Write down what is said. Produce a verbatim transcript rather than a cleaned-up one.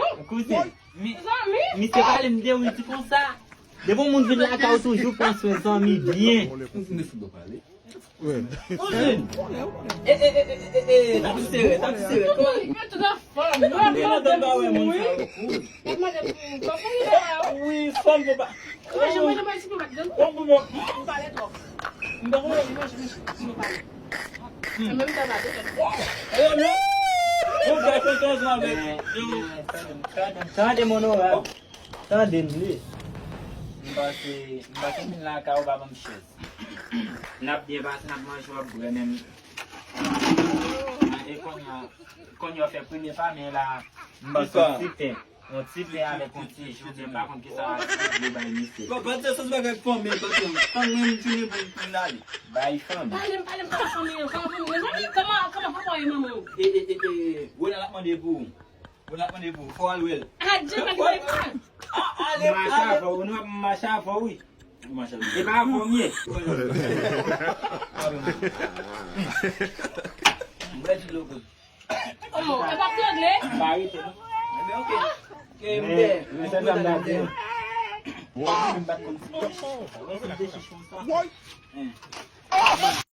non. Kouzen, mi, zanmi, misye pale m de wi di konsa. Depi yon moun vin lakay ou toujou pran swen zanmi byen. Kouzen, e, e, e, e, e, e, ta pi sere, ta pi sere. Kòman? Mwen tout anfòm. Mwen ap mande pou ou wi. Mwen ap mande pou ou. Kòman ou ye la? Wi, fanm pou pa. Manje, manje, manje, ti papa, dan. Bon, bon, bon. Ou pale twòp. Manje, manje, manje, ti papa. An menm tan la, petèt. Ayo, non. Ou fè kontan avèk. Tande, mon onorab. Tande m li. M panse, m panse m vin lakay ou pa ban m chèz. N ap byen pase, n ap manje, w ap bwè, men m, e kounye a, kounye a w fè premye pa, men la, m panse yon ti pen, yon ti pen avèk yon ti ji, m pa konn kisa w ap bay misye. Bon, pa di sa, se bagay fanmi, patwon. Fanmi, m tounen pou, pou l ale. Bay fanmi. Pale m, pale m, kòman fanmi an, kòman fanmi an, zanmi, kòman, kòman papa w e manman w? E, e, e, e, Ronald ap mande pou ou. Ou la konnen pou fò al wè l. Adje, pa gen pwoblèm. Ah, ale, mache ale. Avè w, nou ap mache avè w, wi. Mache avè w. E pa avè w m ye. Mwen di loko. Oh, e pa trangle? Pa rete, non. Ebyen, ok. Ke m bè. Men, men, se sa m ta di. Mwen, m bat konn ti kòchon. Mwen, se de chichon sa. Hein.